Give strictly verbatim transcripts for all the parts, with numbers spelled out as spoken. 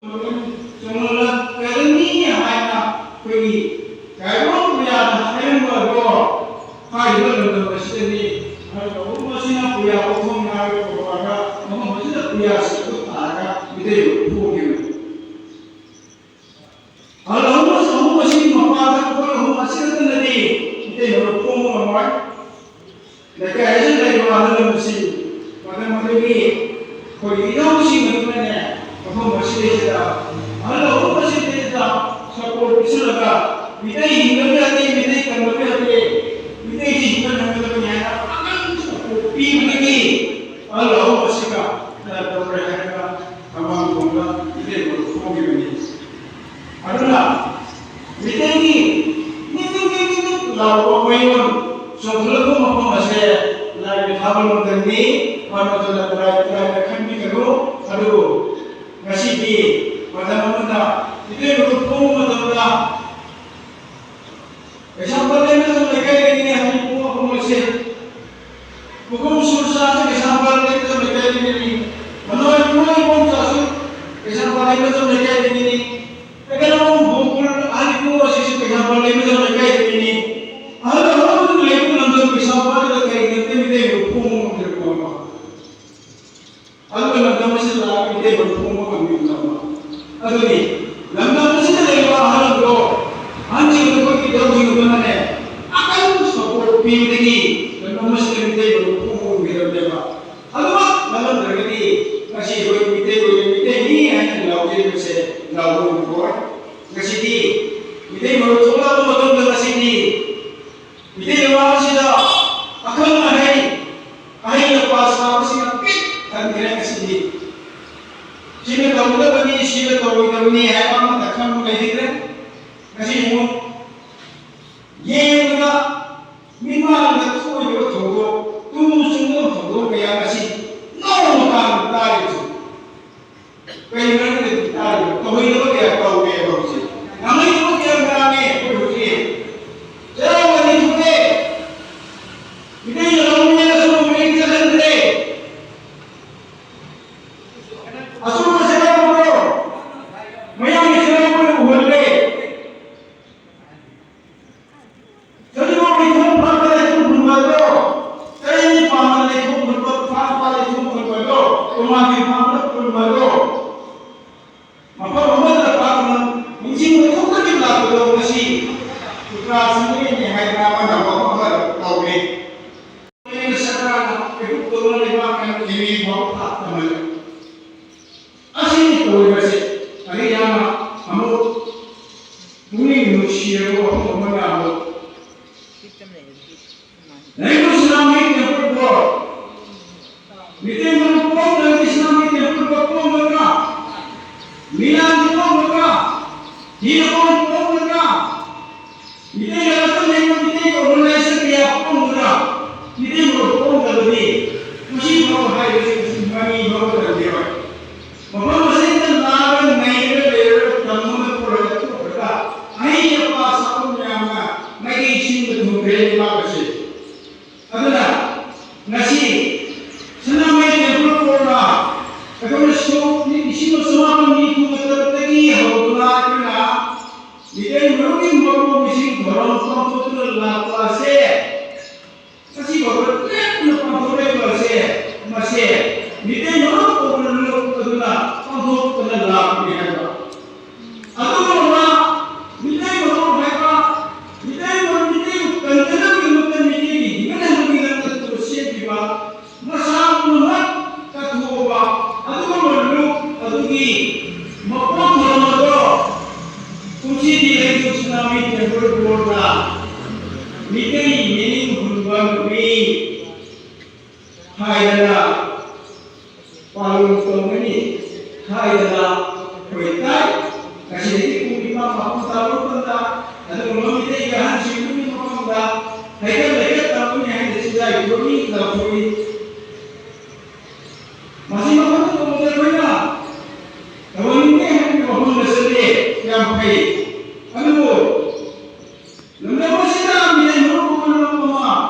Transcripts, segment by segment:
ꯆꯨꯝꯂꯛꯀꯅꯤ ꯍꯥꯏꯅ ꯑꯩꯈꯣꯏꯒꯤ ꯀꯥꯏꯔꯣꯟ ꯄꯨꯌꯥꯅ ꯍꯥꯏꯔꯝꯕ ꯑꯗꯣ ꯍꯥꯏꯔꯤꯕ ꯂꯝꯗꯝ ꯑꯁꯤꯗꯗꯤ ꯑꯍꯜ ꯑꯍꯨꯝ ꯑꯁꯤꯅ ꯄꯨꯌꯥ ꯄꯣꯛꯐꯝ ꯍꯥꯏꯕ ꯄꯨꯔꯛꯑꯒ ꯃꯐꯝ ꯑꯁꯤꯗ ꯄꯨꯌꯥꯁꯤꯡ ꯑꯗꯨ ꯊꯥꯔꯒ ꯃꯤꯇꯩ ꯂꯣꯟ ꯐꯣꯡꯈꯤꯕꯅꯤ꯫ ꯑꯍꯜ ꯑꯍꯨꯝ ꯑꯍꯨꯝ ꯑꯁꯤꯒꯤ ꯃꯄꯥꯗ ꯑꯩꯈꯣꯏ ꯑꯍꯨꯝ ꯑꯁꯤ ꯈꯛꯇꯅꯗꯤ ꯃꯤꯇꯩ ꯂꯣꯟ ꯐꯣꯡꯕ ꯉꯝꯃꯣꯏ꯫ ꯂꯩꯀꯥꯏ ꯑꯁꯤꯗ ꯂꯩꯔꯤꯕ ꯑꯍꯜ ꯂꯃꯟꯁꯤꯡ, ꯃꯇꯝ ꯑꯗꯨꯒꯤ ꯑꯩꯈꯣꯏꯒꯤ ꯏꯅꯥꯎꯁꯤꯡ ꯑꯗꯨꯅꯅꯦ, ꯃꯐꯝ ꯑꯁꯤꯗꯩꯁꯤꯗ ꯑꯍꯜ ꯑꯍꯨꯝ ꯑꯁꯤꯗꯩꯁꯤꯗ ꯁꯄꯣꯔꯠ ꯄꯤꯁꯤꯜꯂꯒ, ꯃꯤꯇꯩ ꯍꯤꯡꯗꯕ ꯌꯥꯗꯦ, ꯃꯤꯇꯩ ꯀꯟꯗꯕ ꯌꯥꯗꯦ, ꯃꯤꯇꯩꯁꯤ ꯍꯤꯡꯒꯠꯍꯟꯒꯗꯕꯅꯤ ꯍꯥꯏꯅ ꯑꯀꯟꯕ ꯁꯄꯣꯔꯠ ꯄꯤꯕꯗꯒꯤ ꯑꯍꯜ ꯑꯍꯨꯝ ꯑꯁꯤꯒ ꯇꯧꯔꯦ ꯍꯥꯏꯔꯒ ꯊꯧꯕꯥꯜ ꯈꯣꯡꯗ ꯃꯤꯇꯩ ꯃꯔꯨꯞ ꯐꯣꯡꯈꯤꯕꯅꯤ꯫ ꯑꯗꯨꯅ ꯃꯤꯇꯩꯒꯤ ꯅꯤꯛ ꯅꯤꯛ ꯅꯤꯛ ꯅꯤꯛ ꯅꯤꯛ ꯂꯥꯎꯕ ꯃꯩꯑꯣꯟ ꯆꯣꯡꯈꯠꯂꯛꯄ ꯃꯐꯝ ꯑꯁꯦ ꯂꯥꯏꯒꯤ ꯊꯥꯕ ꯂꯝꯗꯝꯅꯤ꯫ ꯃꯔꯝ ꯑꯗꯨꯅ ꯀꯗꯥꯏ ꯀꯗꯥꯏꯗ ꯈꯟꯕꯤꯒꯅꯨ꯫ ꯑꯗꯨꯕꯨ ꯉꯁꯤꯗꯤ ꯃꯇꯝ ꯑꯃꯗ ꯃꯤꯇꯩ ꯃꯔꯨꯞ ꯐꯣꯡꯕ ꯃꯇꯝꯗ ꯀꯩꯁꯥꯝꯄꯥꯠ ꯂꯩꯃꯖꯝ ꯂꯩꯀꯥꯏꯗꯒꯤꯅꯤ ꯍꯥꯏꯕ ꯏꯕꯨꯡ ꯑꯍꯨꯝ ꯑꯁꯦ ꯃꯈꯣꯡ ꯁꯨꯔ ꯆꯥꯁꯨ ꯀꯩꯁꯥꯝꯄꯥꯠ ꯂꯩꯃꯖꯝ ꯂꯩꯀꯥꯏꯗꯒꯤꯅꯤ꯫ ꯃꯅꯣꯏ ꯏꯃꯥ ꯏꯕꯣꯝ ꯆꯥꯁꯨ ꯀꯩꯁꯥꯝꯄꯥꯠ ꯂꯩꯃꯖꯝ ꯂꯩꯀꯥꯏꯗꯒꯤꯅꯤ꯫ ꯀꯩꯅꯣ ꯒꯣꯀꯨꯜ ꯍꯥꯏꯕ ꯏꯕꯨꯡ ꯑꯁꯤꯁꯨ ꯀꯩꯁꯥꯝꯄꯥꯠ ꯂꯩꯃꯖꯝ ꯂꯩꯀꯥꯏꯗꯒꯤꯅꯤ꯫ ꯑꯍꯜ ꯑꯃ ꯂꯩꯕ ꯂꯝꯗꯝ ꯀꯩꯁꯥꯝꯄꯥꯠꯇ ꯀꯔꯤꯒꯤꯅꯣ ꯃꯤꯇꯩ ꯃꯔꯨꯞ ꯐꯣꯡꯕ ꯉꯝꯗ꯭ꯔꯤꯕꯅꯣ? ꯑꯗꯨꯒ ꯂꯝꯗꯝ ꯑꯁꯤꯗ ꯂꯥꯛꯄ ꯃꯤꯇꯩ ꯃꯔꯨꯞ ꯐꯣꯡꯕ ꯉꯝꯃꯤꯕꯅꯣ? ꯑꯗꯨꯅꯤ ꯂꯝꯗꯝ ꯑꯁꯤꯗ ꯂꯩꯕ ꯑꯍꯜ ꯑꯗꯣ, ꯑꯍꯟꯁꯤꯡ ꯑꯩꯈꯣꯏꯒꯤ ꯏꯙꯧꯁꯤꯡ ꯑꯗꯨꯅꯅꯦ, ꯑꯀꯟꯕ ꯁꯄꯣꯔꯠ ꯄꯤꯕꯗꯒꯤ ꯂꯝꯗꯝ ꯑꯁꯤꯗ ꯃꯤꯇꯩ ꯃꯔꯨꯞ ꯐꯣꯡꯕ ꯉꯝꯈꯤꯗꯕꯅꯦꯕ꯫ ꯑꯗꯨꯃꯛ ꯉꯝꯂꯝꯗ꯭ꯔꯒꯗꯤ ꯉꯁꯤ ꯑꯩꯈꯣꯏ ꯃꯤꯇꯩ ꯑꯣꯏꯅ ꯃꯤꯇꯩꯅꯤ ꯍꯥꯏꯅ ꯂꯥꯎꯖꯔꯤꯕꯁꯦ ꯂꯥꯎꯕ ꯉꯝꯃꯣꯏ꯫ ꯉꯁꯤꯗꯤ ꯃꯤꯇꯩ ꯃꯔꯨꯞ ꯊꯣꯛꯂꯛꯑꯕ ꯃꯇꯨꯡꯗ ꯉꯁꯤꯗꯤ ꯃꯤꯇꯩ ꯂꯩꯕꯥꯛ ꯑꯁꯤꯗ ꯑꯈꯪ ꯑꯍꯩ, ꯑꯍꯩ ꯑꯄꯥ ꯁꯥꯕꯁꯤꯡꯅ ꯄꯤꯛ ꯊꯟꯈ꯭ꯔꯦ ꯉꯁꯤꯗꯤ꯫ ꯁꯤꯅ ꯇꯧꯒꯗꯕꯅꯤ, ꯁꯤꯅ ꯇꯧꯔꯣꯏꯗꯕꯅꯤ ꯍꯥꯏꯕ ꯑꯃꯠꯇ ꯈꯪꯕ ꯂꯩꯈꯤꯗ꯭ꯔꯦ꯫ ꯉꯁꯤ ꯌꯦꯡꯉꯨ, ꯌꯦꯡꯕꯗ ꯃꯤꯠꯃꯥꯡꯗ ꯊꯣꯛꯏꯕ ꯊꯧꯗꯣꯛ, ꯇꯨ ꯆꯨꯡꯕ ꯊꯧꯗꯣꯛ ꯀꯌꯥ ꯑꯁꯤ ꯅꯣꯡꯃ ꯇꯥꯔꯤꯕꯁꯤ꯫ ꯀꯩ ꯃꯔꯝꯒꯤ ꯇꯥꯔꯤꯕ? ꯇꯧꯍꯩꯗꯕ ꯀꯌꯥ ꯇꯧꯋꯦꯕ ꯍꯧꯖꯤꯛ꯫ ꯉꯥꯡꯍꯩꯗꯕ ꯀꯌꯥ ꯉꯥꯡꯉꯦ ꯑꯩꯈꯣꯏ ꯍꯧꯖꯤꯛ꯫ ꯆꯩꯔꯥꯎ ꯑꯅꯤ ꯊꯣꯛꯑꯦ꯫ ꯃꯤꯇꯩ ꯂꯝꯗꯝꯅ ꯑꯆꯧꯕ ꯃꯤꯔꯦꯞ ꯆꯠꯍꯟꯈ꯭ꯔꯦ꯫ ꯑꯆꯨꯝꯕꯁꯦ ꯀꯔꯝꯕꯅꯣ? ꯃꯤꯂꯥꯟ ꯄꯣꯛꯂꯒ, ꯍꯤꯔꯀꯣꯟ ꯄꯣꯛꯂꯒ, ꯃꯤꯇꯩ ꯂꯝꯗꯝ ꯂꯩꯕ ꯃꯤꯇꯩ organization ꯀꯌꯥ ꯄꯣꯛꯂꯒ, ꯃꯤꯇꯩ ꯃꯔꯨꯞ ꯄꯣꯛꯂꯕꯗꯤ ꯃꯁꯤ ꯐꯥꯎ ꯍꯥꯏꯕꯁꯤ ꯃꯃꯤ ꯐꯥꯎ ꯇꯝꯗꯦꯕ꯫ ꯃꯐꯝ ꯑꯁꯤꯗ ꯂꯥꯛꯂꯒ ꯅꯩꯔꯒ ꯂꯩꯔꯒ ꯇꯝꯃꯒ ꯄꯨꯔꯒ ꯊꯣꯛꯈ꯭ꯔꯒ ꯑꯍꯩ ꯑꯄꯥ ꯁꯥꯕ ꯃꯌꯥꯝꯅ ꯃꯥꯏꯀꯩ ꯁꯤꯟꯕ ꯊꯨꯡꯈ꯭ꯔꯦ ꯂꯩꯕꯥꯛ ꯑꯁꯤ꯫ ꯑꯗꯨꯅ ꯉꯁꯤ ꯁꯅꯥꯃꯍꯤ temple boardꯅ ꯑꯩꯈꯣꯏꯅ ꯁꯣꯛ ꯂꯤꯁꯤꯡ ꯑꯃ ꯆꯃꯥꯄꯟ ꯅꯤꯐꯨ ꯇꯔꯨꯛꯇꯒꯤ ꯍꯧꯗꯨꯅ ꯑꯩꯈꯣꯏꯅ ꯃꯤꯇꯩ ꯃꯔꯨꯞꯀꯤ ꯃꯄꯣꯛ ꯃꯤꯁꯤꯡ ꯊꯧꯔꯝ ꯄꯥꯡꯊꯣꯛꯇꯨꯅ ꯂꯥꯛꯄ ꯑꯁꯦ, ꯉꯁꯤ ꯐꯥꯎꯕ ꯂꯦꯞꯇꯅ ꯄꯥꯡꯊꯣꯛꯂꯛꯂꯤꯕ ꯑꯁꯦ, ꯃꯁꯦ ꯃꯤꯇꯩ ꯃꯔꯨꯞ ꯀꯧꯕ ꯂꯨꯞ ꯑꯗꯨꯅ ꯄꯥꯡꯊꯣꯛꯇꯨꯅ ꯂꯥꯛꯄꯅꯤ ꯍꯥꯏꯕ꯫ ꯑꯗꯨꯒꯨꯝꯂꯕ ꯃꯤꯇꯩ ꯃꯔꯨꯞ ꯍꯥꯏꯕ, ꯃꯤꯇꯩ ꯃꯔꯨꯞ, ꯃꯤꯇꯩꯕꯨ ꯀꯟꯅꯅꯕꯒꯤꯗꯃꯛꯇ, ꯃꯤꯇꯩꯒꯤ ꯍꯤꯡꯅꯅꯕꯒꯤꯗꯃꯛꯇ ꯁꯦꯝꯈꯤꯕ ꯃꯁꯥ ꯄꯨꯝꯅꯃꯛ ꯀꯠꯊꯣꯛꯑꯕ ꯑꯗꯨꯒꯨꯝꯕ ꯂꯨꯞ ꯑꯗꯨꯒꯤ ꯃꯄꯣꯛ ꯊꯧꯔꯝ ꯑꯗꯣ ꯀꯨꯝꯁꯤꯗꯤ ꯑꯩꯈꯣꯏ ꯁꯅꯥꯃꯍꯤ temple boardꯅ ꯃꯤꯇꯩ ꯃꯤꯅꯤꯡ ꯍꯨꯟꯕ ꯅꯨꯃꯤꯠ ꯍꯥꯏꯗꯅ ꯄꯥꯂꯣꯟ ꯇꯧꯒꯅꯤ ꯍꯥꯏꯗꯅ ꯑꯩꯈꯣꯏ ꯇꯥꯏ꯫ ꯉꯁꯤꯗꯒꯤ ꯄꯨꯡ ꯅꯤꯄꯥꯟ ꯃꯥꯄꯟ ꯇꯥꯕ ꯃꯇꯝꯗ ꯑꯗꯨꯒꯨꯝꯕ ꯃꯤꯇꯩꯒꯤ ꯑꯍꯟꯁꯤꯡꯗꯨꯒꯤ ꯃꯐꯝꯗ ꯍꯩꯀꯠ ꯂꯩꯀꯠ ꯇꯧꯒꯅꯤ ꯍꯥꯏꯅ ꯆꯤꯟꯖꯥꯏ ꯄꯨꯔꯛꯏ, ꯂꯥꯎꯊꯣꯛꯏ꯫ ꯃꯁꯤ ꯃꯐꯝꯗ ꯇꯧꯕꯗ ꯑꯩꯈꯣꯏꯅ ꯇꯧꯍꯟꯅꯤꯡꯗꯦ ꯍꯥꯏꯕꯒꯤ ꯋꯥꯐꯝꯗ ꯆꯠꯂꯦ, ꯌꯥꯝ ꯐꯩ꯫ ꯑꯗꯨꯕꯨ ꯂꯝꯗꯝ ꯑꯁꯤꯗ ꯃꯤꯔꯦꯜ ꯃꯔꯨꯞ ꯑꯃ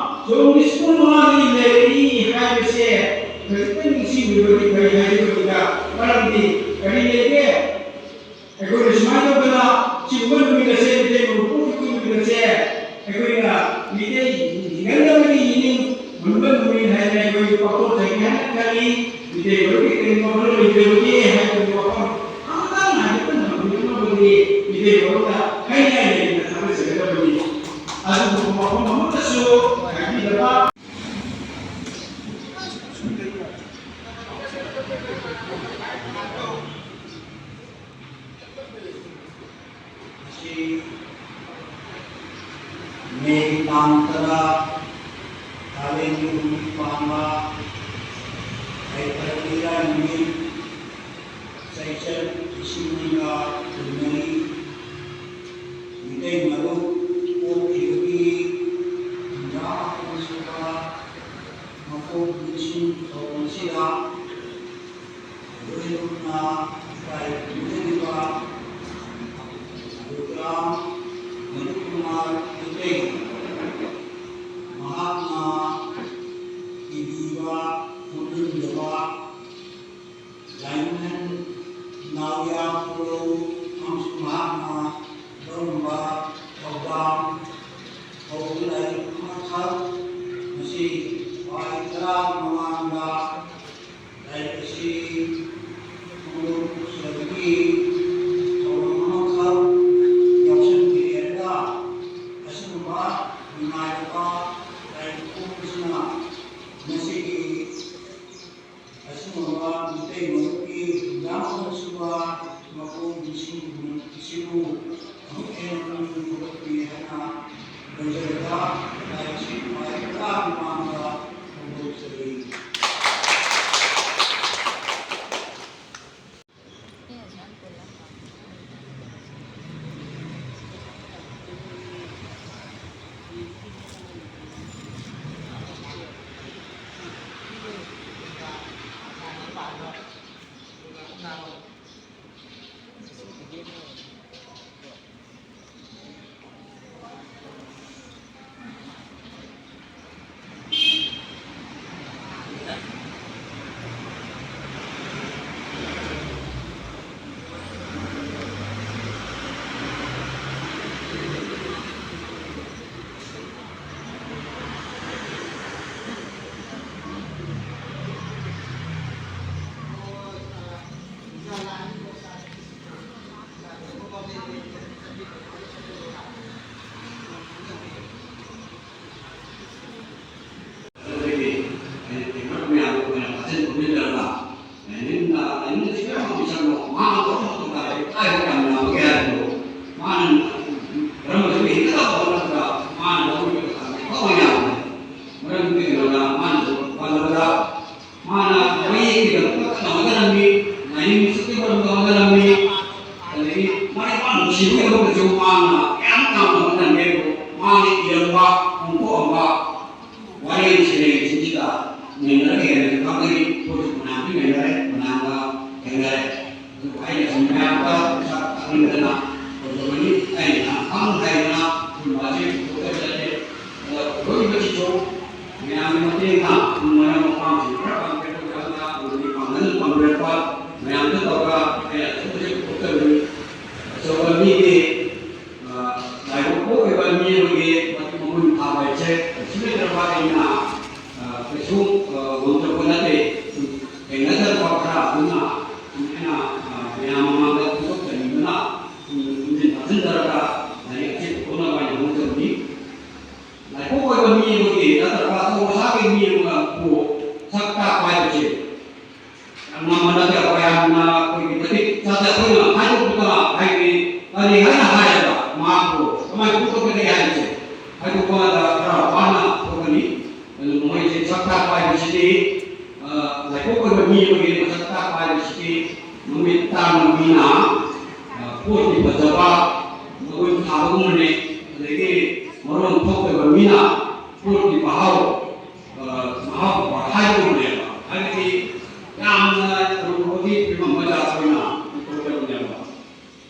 ꯁꯣꯝ ꯅꯤꯐꯨ ꯃꯉꯥꯗꯒꯤ ꯂꯩꯔꯛꯏ ꯍꯥꯏꯕꯁꯦ ꯈꯖꯤꯛꯇꯪ ꯅꯤꯡꯁꯤꯡꯕꯤꯕꯗꯤ ꯐꯩ ꯍꯥꯏꯖꯕꯅꯤꯗ꯫ ꯃꯔꯝꯗꯤ ꯀꯔꯤ ꯂꯩꯒꯦ? ꯑꯩꯈꯣꯏꯅ ꯁꯨꯃꯥꯏꯅ ꯇꯧꯗꯅ ꯁꯤꯒꯨꯝꯕ ꯅꯨꯃꯤꯠ ꯑꯁꯦ, ꯃꯤꯇꯩ ꯃꯔꯨꯞ ꯄꯣꯛꯈꯤꯕꯒꯤ ꯅꯨꯃꯤꯠ ꯑꯁꯦ, ꯑꯩꯈꯣꯏꯅ ꯃꯤꯇꯩ ꯍꯤꯡꯍꯟꯅꯕꯒꯤ ꯏꯅꯤꯡ ꯍꯨꯟꯕ ꯅꯨꯃꯤꯠ ꯍꯥꯏꯅ ꯑꯩꯈꯣꯏ ꯄꯥꯡꯊꯣꯛꯆꯒꯦ ꯍꯥꯏꯅ ꯈꯜꯂꯤ꯫ ꯃꯤꯇꯩ ꯃꯔꯨꯞꯀꯤ ꯀꯔꯤ ꯋꯥꯈꯜꯂꯣꯟ ꯂꯩꯖꯕꯒꯦ ꯍꯥꯏꯕꯒꯤ ꯋꯥꯐꯝ ꯑꯃꯇꯪ ꯍꯥꯏꯐꯦꯠꯇꯪ ꯊꯝꯕꯤꯔꯝꯃꯕꯗꯤ ꯃꯤꯇꯩ ꯃꯔꯨꯞꯅ ꯍꯥꯏꯅꯤꯡꯉꯥꯏ ꯂꯩꯇꯅ ꯊꯥꯒꯠꯆꯒꯗꯕꯅꯤ꯫ ꯑꯗꯨꯒꯨꯝꯕ ꯋꯥꯐꯝ ꯑꯃꯠꯇꯁꯨ ꯍꯥꯏꯕꯤꯗꯕ꯫ ꯉꯁꯤ ꯃꯦꯒꯤ ꯇꯥꯡ ꯇꯔꯥ, ꯀꯥꯂꯦꯟꯒꯤ ꯍꯨꯝꯅꯤ ꯄꯥꯟꯕ, ꯍꯩ ꯄꯔꯦꯡ ꯏꯔꯥꯏ ꯅꯨꯃꯤꯠ, ꯆꯩꯆꯠ ꯁꯤꯡꯅ ꯊꯦꯡꯅꯔꯤ꯫ ꯃꯤꯇꯩ ꯃꯔꯨꯞ ꯄꯣꯛꯈꯤꯕꯒꯤ ꯍꯨꯝꯗ꯭ꯔꯥ ꯃꯥꯄꯟ ꯁꯨꯕ ꯃꯄꯣꯛ ꯅꯤꯡꯁꯤꯡ ꯊꯧꯔꯝ ꯑꯁꯤꯗ ꯂꯣꯏꯅꯅ ꯏꯀꯥꯏ ꯈꯨꯝꯅꯔꯤꯕ ꯗꯣꯛꯇꯔ ꯃꯅꯤꯀꯨꯃꯥꯔ ꯃꯩꯇꯩ, ꯃꯍꯥꯛꯅ ꯏꯕꯤꯕ ꯈꯣꯝꯖꯤꯟꯖꯕ ꯂꯥꯏꯅꯤꯡꯊꯧ ꯅꯥꯎꯌꯥ ꯈꯨꯔꯧ ꯑꯃꯁꯨꯡ ꯃꯍꯥꯛꯅ ꯂꯧꯔꯝꯕ ꯊꯧꯗꯥꯡ ꯍꯧꯕ ꯂꯥꯏꯔꯤꯛ ꯑꯃꯈꯛ, ꯃꯁꯤ ꯄꯥꯔꯤ ꯇꯔꯥ ꯃꯃꯥꯡꯗ ꯂꯥꯏꯔꯤꯛ ꯑꯁꯤ ꯐꯣꯡꯗꯣꯛꯆꯕꯒꯤ ꯊꯧꯔꯝ ꯑꯃꯈꯛ ꯌꯥꯎꯁꯟꯕꯤꯔꯦ꯫ ꯑꯁꯤꯒꯨꯝꯕ ꯅꯨꯡꯉꯥꯏꯔꯕ ꯂꯥꯏꯔꯤꯛ ꯐꯣꯡꯕꯁꯤꯅ ꯉꯁꯤꯒꯤ ꯑꯁꯤꯒꯨꯝꯕ ꯃꯤꯇꯩ ꯃꯔꯨꯞꯀꯤ ꯍꯨꯝꯗ꯭ꯔꯥ ꯃꯥꯄꯟ ꯁꯨꯕ ꯃꯄꯣꯛ ꯅꯤꯡꯁꯤꯡꯕ ꯅꯨꯃꯤꯠ ꯑꯁꯤꯕꯨ ꯑꯃꯨꯛ ꯍꯦꯟꯅ ꯄꯨꯛꯅꯤꯡ ꯊꯧꯒꯠꯄꯤ ꯍꯥꯏꯅ ꯂꯣꯏꯖꯔꯒ ꯂꯥꯏꯔꯤꯛꯁꯤ ꯈ꯭ꯋꯥꯏ ꯇꯔꯥꯒꯤ ꯃꯃꯥꯡꯗ ꯐꯣꯡꯗꯣꯛꯆꯔꯤ꯫ ꯑꯗꯨꯗꯒꯤ ꯑꯩꯅ ꯊꯦꯡꯅꯔꯛꯄ ꯃꯌꯥꯝꯗꯣ ꯑꯩꯈꯣꯏꯅ ꯐꯥꯖꯤꯟ ꯈꯣꯝꯖꯤꯟꯖꯔꯒ ꯂꯥꯏꯅꯤꯡꯗ, ꯂꯥꯏꯅꯤꯡꯗ ꯁꯤꯒꯤ ꯑꯃ ꯃꯤꯁꯛꯅꯣ, ꯃꯥꯅ ꯇꯧꯔꯝꯕ ꯊꯧꯗꯥꯡ ꯀꯔꯤ ꯀꯥꯏꯗ ꯌꯥꯝ ꯌꯥꯝꯕꯒꯦ ꯍꯥꯏꯕꯗꯣ, ꯃꯥꯅ ꯙꯔꯃꯁꯤꯕꯨ ꯍꯤꯡꯅꯅꯕ ꯍꯣꯠꯅꯕꯗ ꯃꯥꯅ ꯂꯧꯔꯤꯕ ꯊꯧꯗꯥꯡ ꯑꯐꯕ ꯌꯥꯝꯕꯅꯤ꯫ ꯃꯔꯝ ꯀꯩꯒꯤꯅꯣꯗ ꯃꯥꯅ ꯄꯜꯂꯕꯗ ꯃꯥꯅ ꯃꯌꯦꯛꯀꯤꯗꯃꯛꯇ ꯀꯟꯅ ꯍꯣꯠꯅꯔꯝꯃꯤ, ꯂꯥꯏꯅꯤꯡ ꯃꯤꯁꯛꯀꯤꯗꯃꯛꯇ ꯍꯣꯠꯅꯔꯝꯃꯤ, ꯃꯥꯅ ꯀꯌꯥꯝ ꯌꯥꯝꯅ ꯍꯣꯠꯅꯒꯦꯕꯨ, ꯃꯥꯅ ꯏꯔꯝꯕ, ꯐꯣꯡꯗꯣꯛꯑꯝꯕ ꯋꯥꯔꯦꯡ ꯁꯩꯔꯦꯡꯁꯤꯡꯁꯤꯗ ꯅꯩꯅꯔꯒ ꯍꯦꯟꯅꯁꯨ ꯈꯪꯒꯅꯤ꯫ ꯑꯩꯈꯣꯏꯁꯨ ꯐꯅꯌꯥꯝꯗꯤ ꯅꯩꯅꯔꯦ, ꯐꯅꯌꯥꯝꯒ ꯊꯦꯡꯅꯔꯦ꯫ ꯑꯗꯨꯕꯨ ꯑꯩꯅ ꯁꯨꯝ ꯃꯌꯥꯝꯗ ꯄꯩꯁꯥ ꯇꯥꯛꯅꯤꯡꯗꯅ ꯇꯧꯖꯕꯅꯤ꯫ ꯑꯩꯅ ꯌꯥꯝ ꯈꯪ ꯍꯩꯗꯅ ꯁꯤꯒꯨꯝꯕ ꯑꯁꯤ ꯄꯨꯊꯣꯛꯆꯕ ꯅꯠꯇꯦ꯫ ꯑꯗ ꯂꯣꯏꯔꯤꯕꯁꯤꯁꯨ ꯃꯌꯥꯝꯒꯤ ꯃꯇꯦꯡꯅ ꯃꯔꯝ ꯃꯄꯥꯡꯁꯤꯡ ꯈꯔ ꯄꯥꯡꯊꯣꯛꯄ ꯈꯔ ꯑꯃꯗꯤ ꯄꯥꯡꯒꯜ ꯄꯥꯡꯖꯔꯛꯄ ꯃꯌꯥꯝꯗ ꯇꯧꯔꯒ ꯑꯩꯅ ꯑꯆꯧꯕꯁꯦ ꯄꯨꯊꯣꯛꯆꯕꯅꯤ꯫ ꯑꯆꯧꯕ ꯃꯤꯒꯤ, ꯑ, ꯂꯥꯏꯕꯛ ꯄꯣꯛꯂꯤꯕ ꯃꯤ ꯑꯃꯒꯤ ꯃꯇꯤꯛ ꯃꯒꯨꯟ ꯐꯥꯕ ꯍꯥꯏꯁꯦ ꯀꯩꯁꯨ ꯂꯩꯇ꯭ꯔꯕ ꯑꯩꯅ, ꯑ, ꯀꯩꯁꯨ, ꯑ, ꯉꯝꯖꯕ ꯅꯠꯇꯦ꯫ ꯊꯦꯡꯅꯖꯔꯛꯄ ꯈꯔ ꯑꯗꯨꯅ ꯑꯩꯅ, ꯑ, ꯃꯌꯥꯝ ꯃꯃꯥꯡꯗ ꯐꯣꯡꯗꯣꯛꯆꯅꯤꯡꯗꯨꯅ ꯁꯨꯝ ꯈꯣꯝꯖꯤꯟ ꯇꯥꯁꯤꯟꯖꯔꯒ ꯂꯥꯏꯔꯤꯛ ꯑꯁꯤ ꯄꯨꯊꯣꯛꯅꯕ ꯍꯥꯏꯅ ꯍꯣꯠꯅꯖꯕꯅꯤ꯫ ꯂꯥꯏꯄꯣꯛ ꯑꯣꯏꯕ ꯃꯤ ꯑꯃꯒꯤ ꯅꯠꯇ꯭ꯔꯒ ꯑꯆꯧ ꯑꯁꯥꯡꯒꯤ ꯃꯤ ꯑꯃꯕꯨ ꯁꯛ ꯇꯥꯛꯄ ꯍꯥꯏꯕꯁꯤ ꯌꯥꯝꯅ ꯃꯅꯗꯕ, ꯌꯥꯝꯅ ꯑꯩꯈꯣꯏꯒꯤ ꯃꯇꯤꯛ ꯆꯥꯗ ꯑꯩꯈꯣꯏꯅ ꯍꯥꯏꯗꯣꯛꯄꯗ ꯍꯥꯏꯗꯤ ꯀꯔꯤ ꯍꯥꯏꯅ ꯍꯥꯏꯔꯒ ꯃꯍꯥꯛꯄꯨ ꯀꯃꯥꯏꯅ ꯐꯣꯡꯗꯣꯛꯀꯗꯒꯦ ꯍꯥꯏꯕꯁꯦ ꯍꯥꯏꯗꯣꯛꯄꯗ ꯈꯔ ꯋꯥꯅ ꯊꯣꯛꯀꯅꯤ꯫ ꯑꯗꯨ ꯃꯈꯣꯏꯁꯦ ꯁꯛ ꯇꯥꯛꯄ ꯍꯥꯏꯕꯁꯤꯗꯤ, ꯑ, ꯂꯥꯏꯄꯣꯛ ꯑꯣꯏꯕ ꯃꯤ ꯑꯃꯒꯤ ꯃꯁꯛ ꯇꯥꯛꯄ ꯍꯥꯏꯕꯁꯤꯗꯤ ꯃꯃꯤꯠ ꯇꯥꯡꯕ ꯃꯤꯅ, ꯑ, ꯄꯣꯠꯀꯤ ꯐꯖꯕ ꯃꯒꯨꯟ ꯊꯥꯕꯒꯨꯝꯕꯅꯤ꯫ ꯑꯗꯒꯤ ꯃꯔꯣꯟ ꯊꯣꯛꯇꯕ ꯃꯤꯅ ꯄꯣꯠꯀꯤ ꯃꯍꯥꯎ, ꯑ, ꯃꯍꯥꯎ ꯍꯥꯏꯕꯒꯨꯝꯕꯅꯦꯕ꯫ ꯍꯥꯏꯕꯗꯤ ꯌꯥꯝꯅ ꯑꯔꯨꯕꯒꯤ ꯐꯤꯕꯝ ꯑꯃꯗ ꯑꯩꯈꯣꯏꯅ ꯄꯨꯊꯣꯛꯆꯕꯅꯦꯕ꯫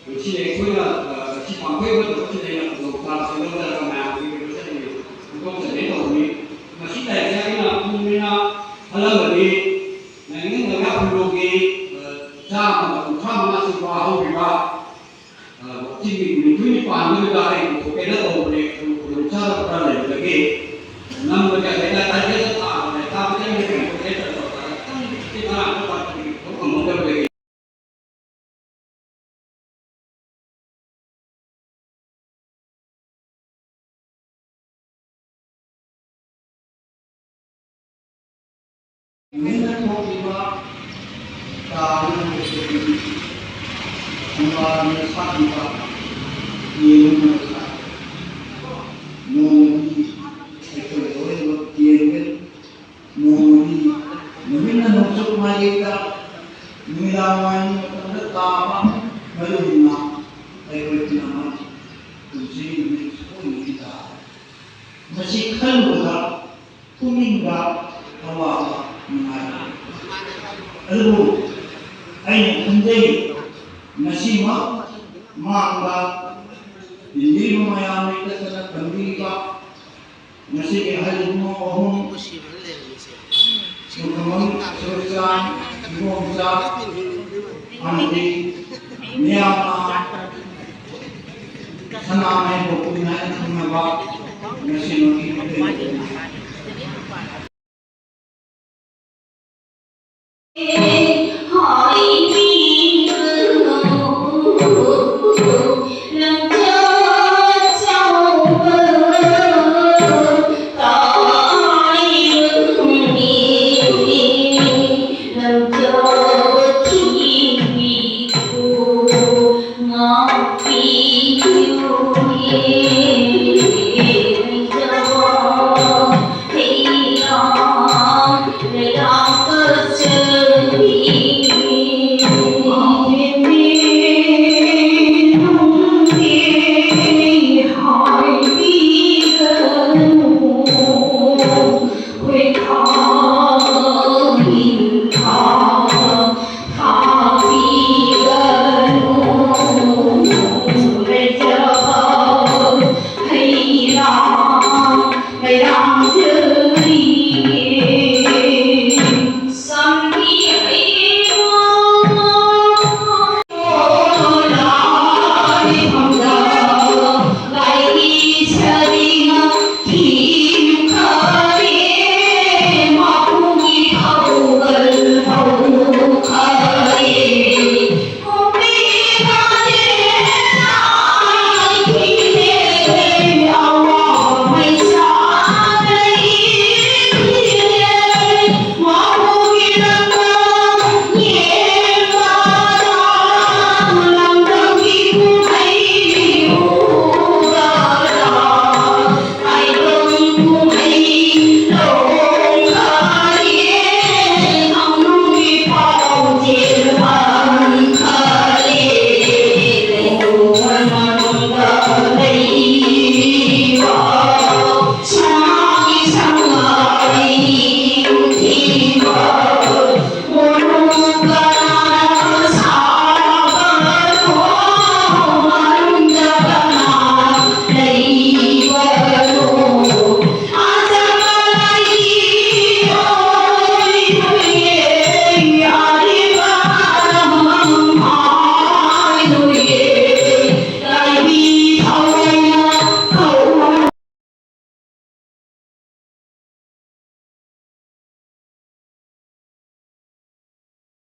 ꯃꯁꯤ ꯑꯩꯈꯣꯏꯅ, ꯑ, ꯁꯤ ꯄꯥꯡꯊꯣꯛꯏꯕ ꯊꯕꯛꯁꯤꯗ ꯑꯩꯅ ꯈꯨꯗꯣꯡꯆꯥꯕꯁꯤ ꯂꯧꯖꯔꯒ ꯃꯌꯥꯝꯒꯤ ꯃꯤꯑꯣꯏꯕꯁꯤꯡ ꯐꯣꯡꯗꯣꯛꯆꯒꯦ ꯇꯧꯕꯅꯤ꯫ ꯃꯁꯤ ꯂꯥꯏꯔꯤꯛꯁꯦ ꯑꯩꯅ ꯄꯨꯛꯅꯤꯡꯅ ꯈꯜꯂꯝꯕꯗꯤ ꯅꯥꯏꯅꯤꯡ ꯅꯣꯡꯌꯥ ꯈꯨꯟꯗꯣꯡꯒꯤ, ꯑ, ꯆꯥꯝꯃꯒ ꯀꯨꯟꯊ꯭ꯔꯥ ꯃꯉꯥ ꯁꯨꯕ ꯍꯧꯔꯤꯕ, ꯑ, ꯆꯤꯡꯒꯤ ꯅꯨꯃꯤꯠ ꯅꯤꯐꯨꯅꯤ ꯄꯥꯟꯕꯗꯨꯗ ꯑꯩ ꯄꯨꯊꯣꯛꯀꯦꯅ ꯇꯧꯕꯅꯦ꯫ ꯑꯗꯨ ꯈꯨꯗꯣꯡꯆꯥꯗꯕ ꯈꯔ ꯂꯩꯕꯗꯒꯤ ꯅꯝꯕꯁꯦ ꯂꯩꯀꯥꯏ ꯇꯔꯦꯠꯇ ꯇꯥꯕꯅꯦ꯫ ꯇꯥꯕꯗꯒꯤ ꯑꯩꯅ ꯀꯩꯅꯣ ꯇꯧꯒꯦ ꯇꯧꯔꯒ ꯈꯤꯇꯪ ꯈꯤꯇꯪ ꯉꯔꯥꯡ ꯈꯔ ꯄꯥꯊꯣꯛꯄꯤꯒꯦ ꯇꯧꯕ ꯉꯝꯍꯧꯗꯕꯗꯒꯤ ꯅꯨꯃꯤꯠꯅ ꯊꯣꯛꯂꯤꯕ ꯇꯥ ꯑꯃ ꯍꯥꯏꯕꯁꯤ ꯊꯝꯕꯥꯜꯅ ꯁꯥꯠꯂꯤꯕ ꯌꯦꯡꯉꯨ ꯃꯁꯥ꯫ ꯅꯣꯡꯃꯗꯤ ꯑꯩꯈꯣꯏ ꯂꯣꯏꯅꯃꯛ ꯌꯦꯡꯒꯅꯤ꯫ ꯅꯣꯡꯃꯗꯤ ꯅꯨꯃꯤꯠꯅ ꯅꯣꯡꯆꯨꯞ ꯃꯥꯏꯀꯩꯗ ꯅꯨꯃꯤꯗꯥꯡ ꯋꯥꯏꯔꯝꯒꯤ ꯃꯇꯝꯗ ꯇꯥꯕ ꯃꯔꯨꯝꯅ ꯑꯩꯈꯣꯏ ꯄꯨꯝꯅꯃꯛ ꯈꯟꯕꯗ ꯄꯨꯛꯅꯤꯡꯗ ꯑꯋꯥꯕ ꯅꯨꯡꯉꯥꯏ꯫ ꯑꯗꯨꯕꯨ ꯑꯩꯅ ꯈꯟꯖꯩ, ꯉꯁꯤꯃꯛ ꯃꯥꯡꯗ ꯇꯤꯟꯕꯤꯔꯤꯕ ꯃꯌꯥꯝ, ꯂꯩꯇꯠꯇꯅ ꯊꯝꯕꯤꯔꯤꯕ ꯉꯁꯤꯒꯤ ꯑꯍꯜ ꯏꯕꯨꯡꯉꯣ ꯑꯍꯨꯝ, ꯁꯨꯈꯃꯪ, ꯁꯨꯔꯆꯥꯟ, ꯏꯕꯣꯝꯆꯥ, ꯑꯃꯗꯤ ꯃꯤꯌꯥꯝꯅ ꯁꯅꯥꯃꯍꯤ ꯒꯣꯀꯨꯜ ꯍꯥꯏꯅ ꯈꯪꯅꯕ ꯉꯁꯤꯃꯛꯀꯤ ꯃꯤꯑꯣꯏ